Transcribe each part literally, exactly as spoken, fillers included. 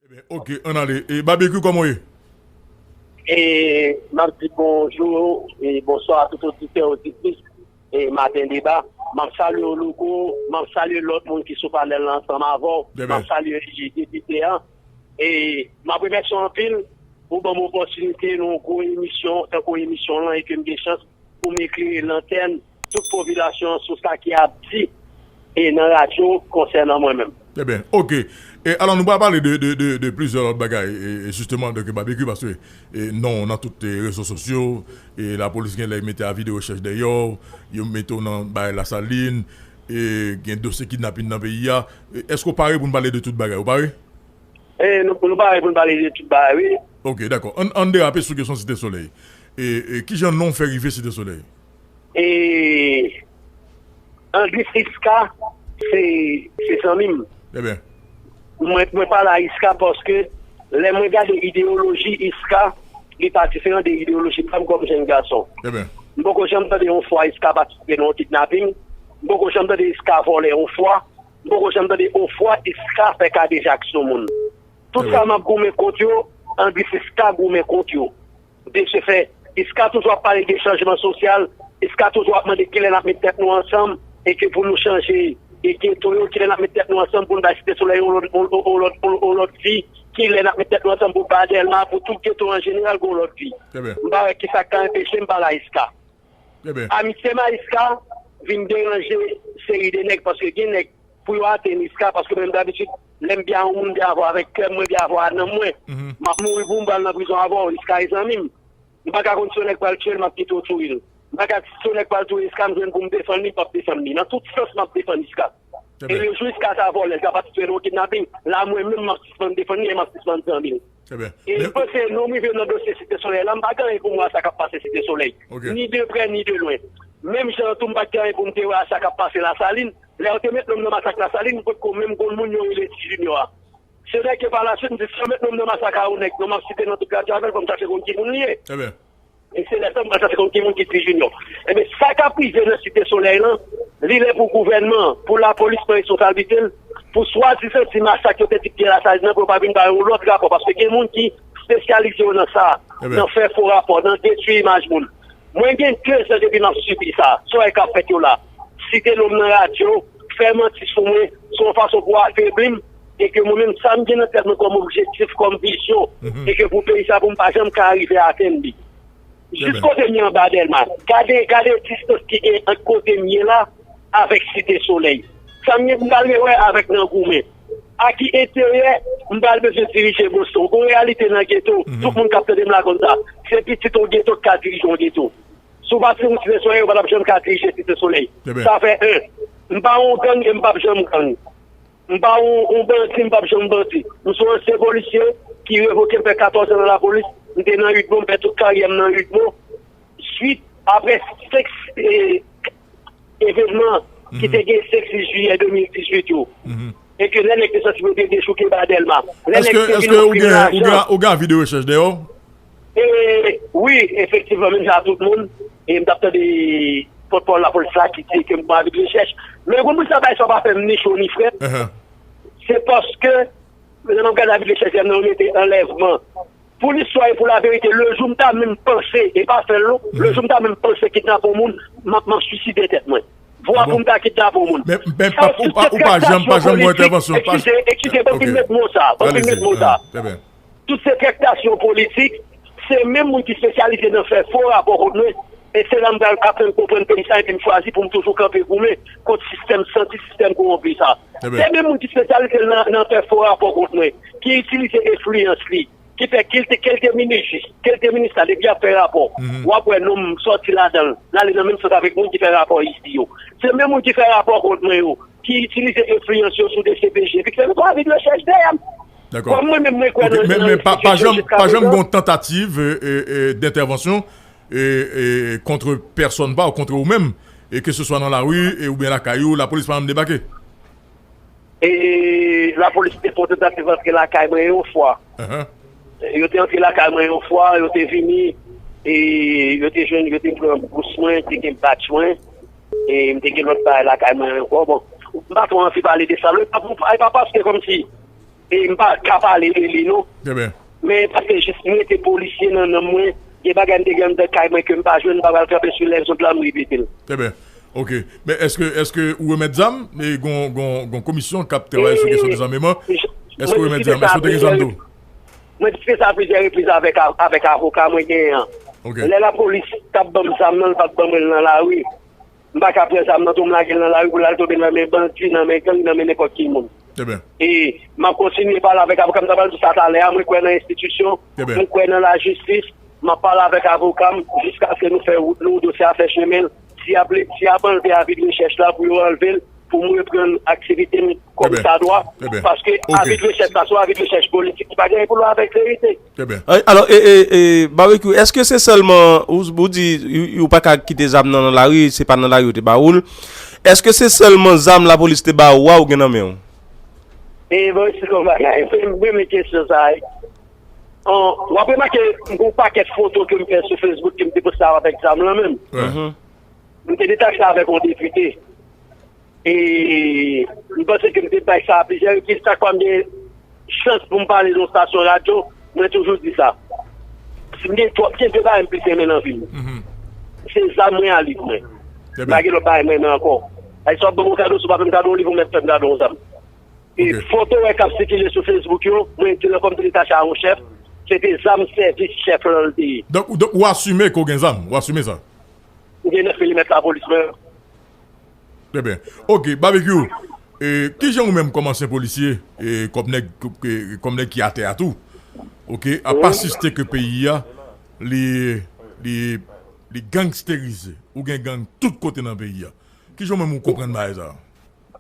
Ebyen, oke, ann ale. E Babekyou, kòman w ye? E m ap di bonjou e bonswa a tout oditè, oditris e Maten Deba. M ap salye w, Louko, m ap salye lòt moun ki sou panèl la ansanm avè w. M ap salye depite a. E m ap remèsye w anpil pou ban m opòtinite nan yon gwo emisyon, tankou emisyon w lan, e ke m gen chans pou m eklere lantèn tout popilasyon an sou sa ki ap di e nan radyo konsènan mwen menm. Trè byen. Oke. E, alò, nou pral pale de, de, de, de plizyè lòt bagay, e, e jisteman, donk, Babekyou, paske, e, non w nan tout, e, rezo sosyo, e lapolis gen lè mete avi de rechèch dèyè w, yo mete w nan bagay Lasalin, e gen dosye kidnapin nan peyi a. E, èske w pare pou n pale de tout bagay? Ou pare? E, nou, nou pare pou n pale de tout bagay, wi. Oke, dakò. Ann, ann derape sou kesyon Site Solèy. E, e kijan non w fè rive Site Solèy? E, Andris Iska, se, se zanmi m. Trè byen. Mwen, mwen pale a Iska paske lè mwen gade ideyoloji Iska, li pa diferan de ideyoloji pa m kòm jèn gason. Trè byen. M poko janm tande yon fwa Iska patisipe nan yon kidnaping. M poko janm tande Iska vòlè yon fwa. M poko janm tande yon fwa Iska fè kadejak sou moun. Tout sa m ap goumen kont yo, Andris Iska goumen kont yo. De se fè, Iska toujou ap pale de chanjman sosyal, Iska toujou ap mande kilè n ap met tèt nou ansanm, e ke pou nou chanje, e geto yo, kilè n ap met tèt nou ansanm pou n bay Site Solèy yon lòt, yon, yon, yon lòt, yon, yon lòt vi, kilè n ap met tèt nou ansanm pou ba Dèlma, pou tout geto an jeneral gen yon lòt vi. M pa wè kisa k ka anpeche m pale a Iska. Trè byen. Amitye m a Iska vin deranje seri de nèg, paske gen nèg pou yo atenn Iska, paske mwen menm dabitid, lè m byen a yon moun, m byen avè w avèk kè m, mwen byen avè w a nanm mwen. M ap mouri pou m pral nan prizon avè w, Iska e zanmi m. M pa ka konn si yon nèg pral tiye l, m ap kite w touye l. M pa ka si yon nèg pral touye Iska, m jwenn pou m defann li, m p ap defann li. Nan tout sans, m ap defann Iska. E le jou Iska sa vòlè, l ka patisipe nan yon kidnaping, la mwen menm m ap sispann defann li e m ap sispann zanmi l. E m panse non m rive nan dosye Site Solèy la, m pa gen anyen pou m wè a sa k ap pase Site Solèy. Ni de prè, ni de lwen. Menm jan an tou, m pa t gen anyen pou m te wè a sa k ap pase Lasalin. Lè yo te met non m nan masak Lasalin, m potko menm konn moun yo rele Ti Junior a. Se nèg ke pa la swit, m di, si yo met non m nan masak a yon nèg, non m ap site nan tout radyo avè l, fò m chache konn ki moun li ye. E se lè sa m pral chache konn ki moun ki Ti Junior. Ebyen, sa k ap rive nan Site Solèy lan, li lè pou gouvènman, pou lapolis pran responsablite l, pou swadizan ti masak yo te di k gen Lasalin nan, pou yo pa vin bay yon lòt rapò, paske gen moun ki espesyalize yo nan sa, nan fè fo rapò, nan detwi imaj moun. Mwen gen de zan depi m ap sibi sa, sa w wè k ap fèt yo la. Site non m nan radyo, fè manti sou mwen, se yon fason pou afebli m, e ke mwen menm, sa m gen nan tèt mwen kòm objektif, kòm vizyon, e ke pou peyi sa, pou m pa janm ka rive atenn li. Jis kote m ye anba Dèlma. Gade, gade distans ki gen ant kote m ye la avèk Site Solèy. Sa m gen pou m pral rewè avèk nan goumen. A ki enterè m pral bezwen dirije Boston? Gon reyalite nan geto, tout moun k ap tande m la konn sa. Se pitit yon geto k ka dirije yon geto. Si w pa ti moun Site Solèy, ou pa t ap janm ka dirije Site Solèy. Sa fè en. M pa yon gang e m p ap janm gang. M pa yon, yon bandi, m p ap janm bandi. M se yon ansyen polisye ki revoke, m fè katòz an nan lapolis. M te nan UDMO, m fè tout karyè m nan UDMO. Swit, apre senk, e, evènman ki te gen senk sis jiyè de mil dizuit yo. E ke lè nèg te santi yo te dechouke ba Dèlma. Lè nèg te vin ofri lajan. Èske, èske ou gen, ou gen, ou gen avi de rechèch dèyè w? E, wi, efektivman, menm jan a tout moun, e m t ap tande pòtpawòl lapolis la ki di ke m pran avi de rechèch. Men ou konn pou sa bagay sa pa fè m ni cho ni frèt. Se paske, lè m ap gade avi de rechèch la, yo mete anlèvman. Pou listwa e pou laverite, lejou m ta menm panse, e pa fè l non, lejou m ta menm panse kidnape yon moun, m ap, m ap swiside tèt mwen. Vwa pou m ta kidnape yon moun. Men, men, ou pa, ou pa janm, pa janm gon entèvansyon. Eskize, eskize, ban m fin met mo sa, ban m fin met mo sa. Tout se traktasyon politik, se menm moun ki espesyalize nan fè fo rapò kont mwen, e se la m pral aprann konprann peyi sa, epi m chwazi pou m toujou kanpe goumen kont sistèm santi, sistèm kowonpi sa. Se menm moun ki espesyalize nan, nan fè fo rapò kont mwen, ki itilize enfliyans li, ki fè ke l te, ke l te minis jis, ke l te minis la, depi y ap fè rapò, w ap wè non m sòti ladan l, l ale nan menm sans avèk moun ki fè rapò isi yo. Se menm moun ki fè rapò kont mwen yo, ki itilize enfliyans yo sou DCPJ, epi ki fè m pran avi de rechèch dèyè m. Kòm mwen menm, mwen kwè nan, nan DCPJ jiska prezan. Men, men pa, pa janm, pa janm gon tantativ, e, e, e, dentèvansyon, e, e, kont pèsòn pa w, kont ou menm, e ke se swa nan lari, e, oubyen lakay ou, lapolis pa janm debake? E lapolis te fè yon tantativ antre lakay mwen yon fwa. Yo te antre lakay mwen yon fwa, yo te vini, e yo te jwenn, yo te pran bous mwen, te gen batch mwen, e m te gen lòt bagay lakay mwen ankò. Bon, m pa twò anvi pale de sa non, e pa pou, e pa paske kòmsi E m pa ka pale de li non. Trè byen. Men paske jis mwen te polisye nan nanm mwen, gen bagay m te gen anndan kay mwen ke m pa jwenn, m pa pral kanpe sou lèzòd la, m repete l. Trè byen. Ok. Men èske, èske ou remèt zam? E gon, gon, gon komisyon k ap travay sou kesyon dezame an. Èske ou remèt zam? Èske ou te gen zam tou? Mwen diskite sa plizyè repriz avèk, avèk avoka mwen genyen an. Ok. Lè lapolis t ap ban m zam nan, li pa t ban mwen l nan lari. M pa ka pran zam nan tou, m lage l nan lari pou l al tonbe nan men bandi, nan men gang, nan men nenpòt ki moun. Trè byen. E m ap kontinye pale avèk avoka m, m ta pral di sa talè a, mwen kwè nan enstitisyon, mwen kwè nan lajistis, m ap pale avèk avoka m jiskaske nou fè wout nou, dosye a fè chemen l. Si y ap, si y ap anlve avi de rechèch la, pou yo anlve l, pou m reprann aktivite m kòm sa dwa, paske avi de rechèch la se yon avi de rechèch politik ki pa gen pou l wè avèk verite. Trè byen. Alò, e, e, e, Barbecue, èske se sèlman, ou, ou di, ou, ou pa ka kite zam nan nan lari, se pa nan lari yo te ba ou l. Èske se sèlman zam lapolis te ba ou a ou gen nan men w? E, bon, se yon bagay. Mwen, mwen, men kesyon sa a. An, w ap remake, m gen yon pakèt foto ke m fè sou Facebook ke m te poste avèk zam lan menm. M te detache avèk yon depite. E m panse ke m te bay sa a plizyè repriz. Chak fwa m gen chans pou m pale nan yon stasyon radyo, mwen toujou di sa. Si m gen twòp, gen de bagay m plis renmen nan vi m. Se zam mwen a liv mwen. M pa gen lòt bagay mwen renmen ankò. Ay, si w ap ban m yon kado, si w pa fè m kado yon liv, ou mèt fè m kado yon zam. E foto w wè k ap sikile sou Facebook yo, mwen te nan kòm te detache a yon chèf, se te zam sèvis chèf lan l te ye. Donk, donk ou asime ke w gen zam, ou asime sa? M gen nèf milimèt lapolis mwen. Trè byen. Ok, Barbecue, e, kijan ou menm kòm ansyen polisye, e, kòm nèg, e, kòm nèg ki atè a tou, ok, ap asiste ke peyi a, li, li, li gangsterize, ou gen gang tout kote nan peyi a. Kijan ou menm ou konprann bagay sa a?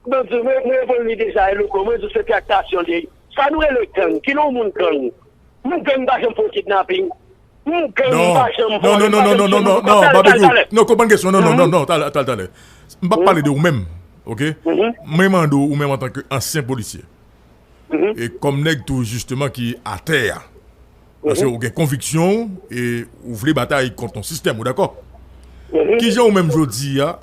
Bon, di, mwen, mwen reponn li deja, e loko, mwen di se traktasyon li ye. Sa nou rele gang? Kilè yon moun gang? Yon gang pa janm fè yon kidnaping. Yon gang pa janm vòlè, pa janm tiye moun. Non, non, non, non, non, non, Barbecue. Non, konprann kesyon. Non, non, non, non, talè, talè, talè. M p ap pale de ou menm, ok? Mwen mande w, ou menm antanke ansyen polisye. E kòm nèg tou jisteman ki atè a. Paske ou gen konviksyon w e ou vle batay kont yon sistèm, ou dakò? Kijan ou menm jodi a,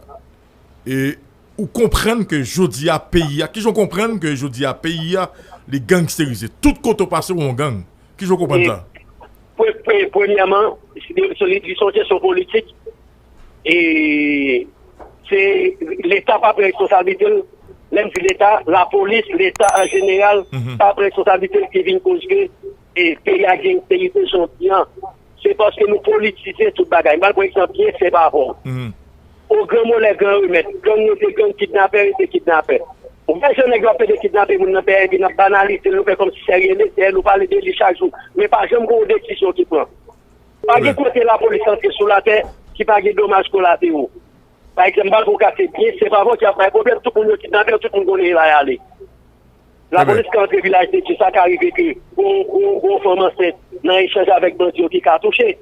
e ou konprann ke jodi a peyi a, kijan w konprann ke jodi a peyi a, li gangsterize? Tout kote w pase, w yon gang. Kijan w konprann sa? Pre-, pre-, premyèman, se, se, li, li se yon kesyon politik. E se Leta pa pran responsablite l. Lè m di Leta, lapolis, Leta an jeneral, pa pran responsablite l ki vin koz ke, e, peyi a gen ensekirite jodi a. Se paske nou politize tout bagay. M ba l pran egzanp byen senp avè w. O gran molè, gran remèd. Gang rete gang, kidnapè rete kidnapè. Ou wè jan nèg yo ap plede kidnape moun nan P A epi n ap banalize l, nou fè kòmsi se ryen de tè, nou pale de li chak jou. Men pa janm gen yon desizyon ki pran. Pa gen kote lapolis antre sou latè ki pa gen domaj kolatero. Pa egzanp, m ba l pou w ka se byen senp avè w ki ap bay pwoblèm, tout moun yo kidnape yo, tout moun konnen e bay ale. Lapolis ka antre Vilaj de Dye, sa ka rive ke gon, gon, gon fanm ansent nan echanj avèk bandi yo ki ka touche.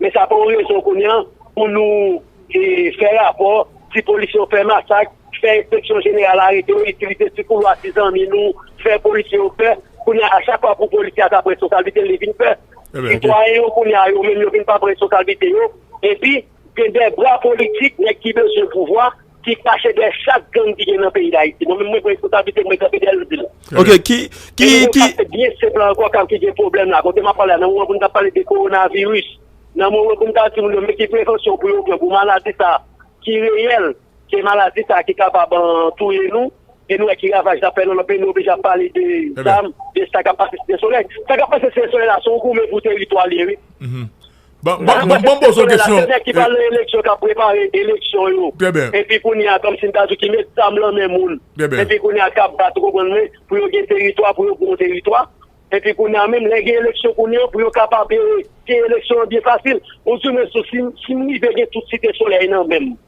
Men sa pa yon rezon kounye a pou nou, e, fè rapò, di polisye yo fè masak, fè enspeksyon jeneral arete yo, itilize ti koulwa ti zanmi nou, fè polisye yo pè. Kounye a, a chak fwa pou polisye a ta pran responsablite l, li vin pè. Sitwayen yo kounye a, yo menm yo vin pa pran responsablite yo. Epi, gen de bra politik, nèg ki bezwen pouvwa, ki kache dèyè chak gang ki gen nan peyi Dayiti. Mwen menm, mwen pran responsablite, mwen kanpe dèyè l, m di l. Ok, ki, ki, e nou ki gon faktè byen senp la ankò k ap ki gen pwoblèm la. Kote m ap pale a, nan moman pou n t ap pale de kowonaviris, nan moman pou n t ap di moun yo, men ki prevansyon pou yo pran pou maladi sa a, ki reyèl, ke maladi sa a ki kapab, an, touye nou, e nou wè ki ravaj l ap fè nan lòt peyi, nou oblije ap pale de zam, de sa k ap pase Site Solèy. Sa k ap pase Site Solèy la, se yon goumen pou teritwa li ye, wi. Bon, bon, bon, bon, poze yon kesyon. Se nèg ki pral nan eleksyon, k ap prepare eleksyon yo. Epi kounye a, kòmsi m ta di w, ki met zam lan men moun. Epi kounye a, k ap bat, ou konprann mwen, pou yo gen teritwa, pou yo pran teritwa. Epi kounye a menm, lè gen eleksyon kounye a, pou yo kapab, e, gen eleksyon an byen fasil. Ou di mwen, si, si m rive gen tout Site Solèy nan men m,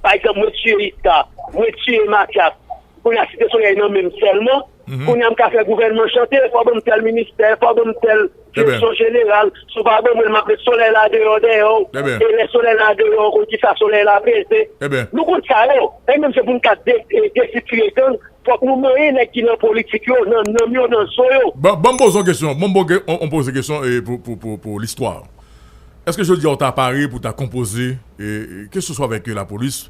pa egzanp, mwen tiye Iska, mwen tiye Matyas, kounye a Site Solèy nan men m sèlman, kounye a m ka fè gouvènman chante, fò w ban m tèl ministè, fò w ban m tèl direksyon jeneral, si w pa ban mwen l, m ap met Solèy la deyò, dèyè w, e lè Solèy la deyò, ou konn kisa Solèy la peze. Nou konn sa yo, e menm se pou n ka de-, e, desitire gang, fòk nou manyen nèg ki nan politik yo, nan nanm yo, nan zo yo. Bon, bon, m poze yon kesyon. Bon, bon, ke-, on, on poze kesyon, e, pou, pou, pou, pou listwa. Èske jodi a ou ta pare pou ta konpoze, e, e, keseswa avèk, e, lapolis,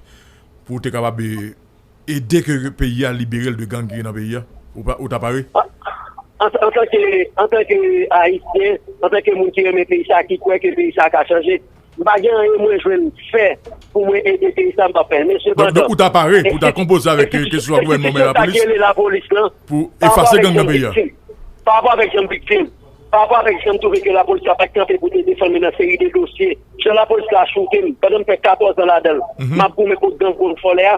pou te kapab, e, ede ke peyi a libere l de gang ki nan peyi a? Ou pa, ou ta pare? An, Antanke, antanke Ayisyen, antanke moun ki renmen peyi sa, ki kwè ke peyi sa ka chanje, m pa gen anyen mwen jwenn fè pou mwen ede peyi sa, m p ap fè l. Men sepandan, ou ta pare pou ta konpoze avèk kesyon gouvènman, men lapolis, pou efase gang nan peyi a. Pa rapò avèk jan m viktim, pa rapò avèk jan m twouve ke lapolis la pa t kanpe pou te defann mwen nan seri de dosye, jan lapolis la choute m pandan m fè katòz an ladan l, m ap goumen kont gang Gwonfòlè a.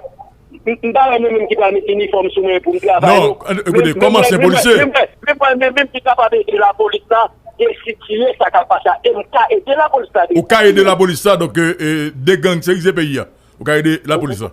M pa wè mwen menm ki pral met inifòm sou mwen pou m travay non. Ekoute, kòm ansyen polisye. Men mwen menm ki kapab ede lapolis la desitire sa k ap pase a. E m ka ede lapolis la desitire. Ou ka ede lapolis la, donk, de gang serize peyi a. Ou ka ede lapolis la.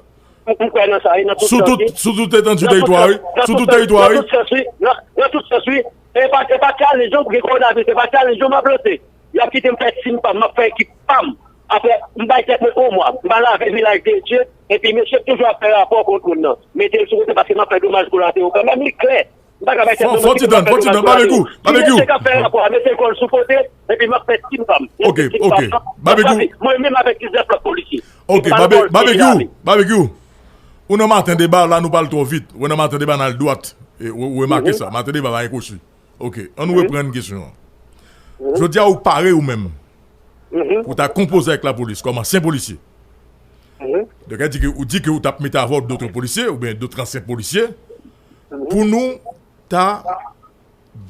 M kwè nan sa, wi, nan tout sans, wi. Sou tout etandi teritwa, wi. Sou tout teritwa, wi. Nan tout sans, wi. Nan tout sans, wi. E pa, e pa challenge non, gen kowonaviris, e pa challenge non m ap lanse. Y ap kite m fè tim pa m, m ap fè ekip pa m. Apre, m bay tèt mwen on mwa, m pa lave Vilaj de Dye, epi mesye toujou ap fè rapò kont moun nan. Mete l sou kote paske m ap fè domaj kolatero kanmenm, li klè. M pa ka bay tèt mwen manti pou m ap fè domaj kolatero. Ti mesye k ap fè rapò a, mete l kò l sou kote, epi m ap fè tim pa m. Ok, ok. Babekyou. Mwen menm avèk diznèf lòt polisye. Ok, Babekyou, ou nan maten deba, la nou pral twò vit. Ou nan maten deba, n al dwat. Ou remake sa, maten deba pa gen kwochi. Ok, ann nou reprann kesyon an. Jodi a ou pare ou menm pou ta konpoze avèk lapolis kòm ansyen polisye. Donk, sa di ke ou di ke ou t ap mete avè w dòt polisye oubyen dòt ansyen polisye pou nou ta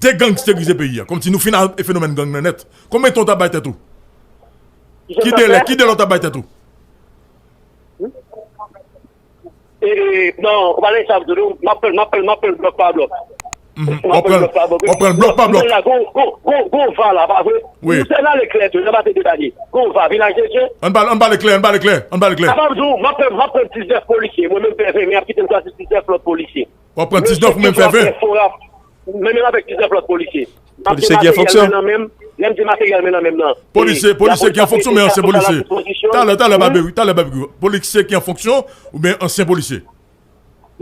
degangsterize peyi a. Kòmsi nou fin ak fenomèn gang nan nèt. Konbyen tan ou t ap bay tèt ou? Ki delè, ki delè ou t ap bay tèt ou? E, non, ou pa lè sa m di w, m ap pran l, m ap pran l, m ap pran l blòk pa blòk. M ap pran l blòk pa blòk. W ap pran l blòk pa blòk. Gon, gon, gon, gon va la, pa vre? Wi. Nou sèl ale klè tou, nan maten deba li. Gon va, Vilaj de Dye. Ann pale, ann pale klè, ann pale klè, ann pale klè. Apa m di w, m ap pran, m ap pran diznèf polisye, mwen menm fè ven, men y ap kite m chwazi diznèf lòt polisye. W ap pran diznèf ou menm fè ven? Mwen menm avèk diznèf lòt polisye. Polisye ki an fonksyon? Lè m di materyèl mwen nan men m nan. Polisye, polisye ki an fonksyon, men ansyen polisye. Talè, talè, Babekyou, talè, Babekyou. Polisye ki an fonksyon oubyen ansyen polisye?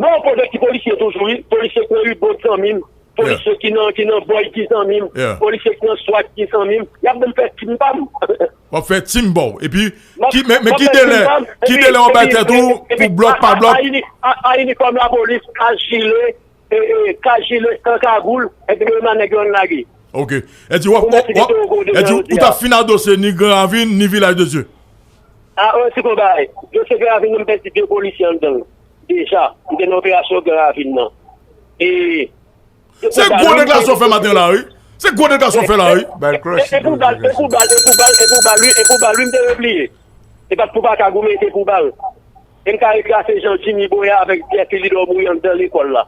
Non, polisye ki polisye toujou, wi. Polisye ki nan Ribo zanmi m. Polisye ki nan, ki nan Bòy ki zanmi m. Polisye ki nan Swat ki zanmi m. Y ap ban m fè tim pa m. W ap fè tim pa w. Epi, men ki delè, ki delè w ap bay tèt ou pou blòk pa blòk? A inifòm lapolis, a jile, e, e, ka jile, ka kagoul, epi men nèg yo ann lage. Ok. Èdi w ap, w ap, èdi ou t ap fin adose ni Gran Ravin, ni Vilaj de Dye? A, yon ti bagay. Dosye Gran Ravin nan, m pèdi de polisye anndan l. Deja, m te nan operasyon Gran Ravin nan. E, se gwo deklarasyon w fè maten an la, wi. Se gwo deklarasyon w fè la, wi. Bay crush. E pou bal, e pou bal, e pou bal, e pou bal, wi, e pou bal, wi, m te repliye. E pa t pou pa ka goumen, e te pou bal. E m ka retrase jan Jimmy Boyer avèk Jeffrey Lidor mouri anndan lekòl la.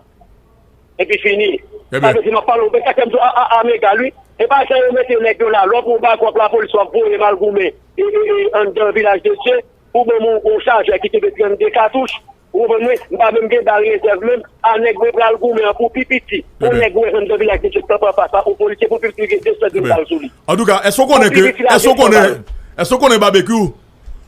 Epi fini. Sa vle di m ap pale w, men sa k fè m di w a, a, a, m egal, wi. E pa jan yo mete nèg yo la, lè w pran yon bal kont lapolis, w ap voye m al goumen, e, e, e, anndan Vilaj de Dye, ou ban m yon, yon chajè ki kenbe trannde katouch, ou konprann mwen, m pa menm gen bal rezèv menm, a nèg mwen pral goumen an pou pi piti, yon nèg ou wè anndan Vilaj de Dye k ap pran pa sa, yon polisye pou pi piti li gen de san grenn bal sou li. Antouka, èske w konnen ke, èske w konnen, èske w konnen Babekyou?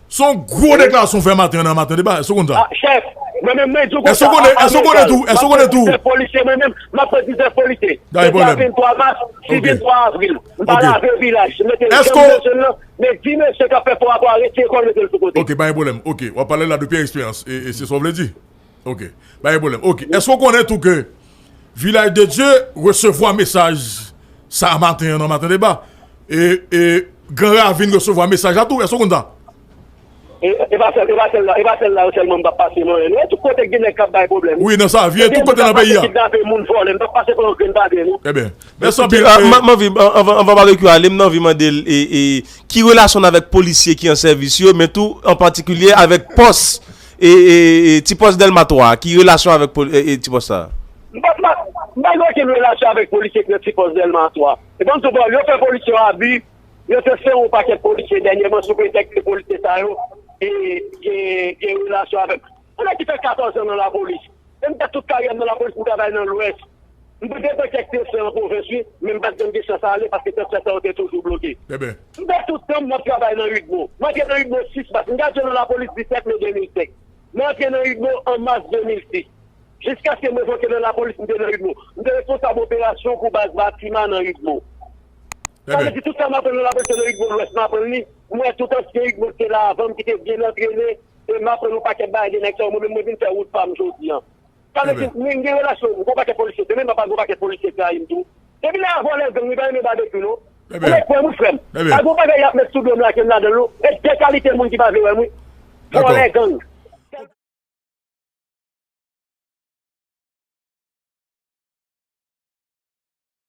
Se yon gwo deklarasyon w fè maten an nan Maten Deba, èske w konn sa? A, chèf, mwen menm, mwen di w konsa, èske w konnen, èske w konnen tou, èske w konnen tou? Polisye, mwen menm, m ap pran diznèf polisye. Depi a venntwa mas, si venntwa avril, m pa lave Vilaj, m mete l jan m bezwen l lan, men di mesye k ap fè fo rapò a retire kò l, mete l sou kote. Ok, pa gen pwoblèm. Ok, w ap pale la depi eksperyans, e, e se sa w vle di? Ok, pa gen pwoblèm. Ok, èske w konnen tou ke Vilaj de Dye resevwa mesaj sa maten an nan Maten Deba? E, e Gran Ravin resevwa mesaj la tou, èske w konn sa? E, e pa sèl, e pa sèl la, e pa sèl la yo sèlman m p ap pase mwen. E tout kote k gen nèg k ap bay pwoblèm. Wi, nan sa, vye tout kote nan peyi a. Kidnape moun, vòlè, m p ap pase fò yon grenn pa grenn, wi. Ebyen, mèsi anpil. M anvi, anvan, anvan Babekyou ale, m anvi mande l, e, e, ki relasyon l avèk polisye ki an sèvis yo, men tou, an patikilye, avèk pòs, e, e, e, ti pòs Dèlma twa, ki relasyon avèk poli-, e, e, ti pòs sa a? M pa, m pa, m pa gen okenn relasyon avèk polisye ki nan ti pòs Dèlma twa. E ban m di w, bon, yo fè polisye yo abi, yo transfere yon pakèt polisye dènyèman sou pretèks ke polisye sa yo, e, gen, gen relasyon avèk. Yon nèg ki fè katòz an nan lapolis. E m fè tout karyè m nan lapolis, m travay nan Lwès. M te gen kèk transfè an pwovens, wi, men m pa t janm gen chans ale paske transfè sa yo te toujou bloke. M fè tout tan m ap travay nan UDMO. M antre nan UDMO sis mas. M gradye nan lapolis disèt me de mil senk. M antre nan UDMO an mas de mil sis. Jiskaske m revoke nan lapolis, m te nan UDMO. M te responsab operasyon pou baz Batima nan UDMO. Sa vle di tout sa m aprann nan lapolis, se nan UDMO Lwès m aprann li. M wè tout ansyen UDMO ki te la avan m, ki te byen antrene, e m aprann yon pakèt bagay de nèg sa yo. Mwen menm, mwen vin fè wout pa m jodi a. Sa vle di, m gen relasyon, m gon pakèt polisye, demen m ap al gon pakèt polisye trayi m tou. Depi lè a vòlè gang, li pa renmen babekyou non. Ou mèt kwè m wi frè m. Pa gen yon bagay y ap met sou do m la ke m ladan l non. E de kalite moun ki pa vle wè m wi. Vòlè gang.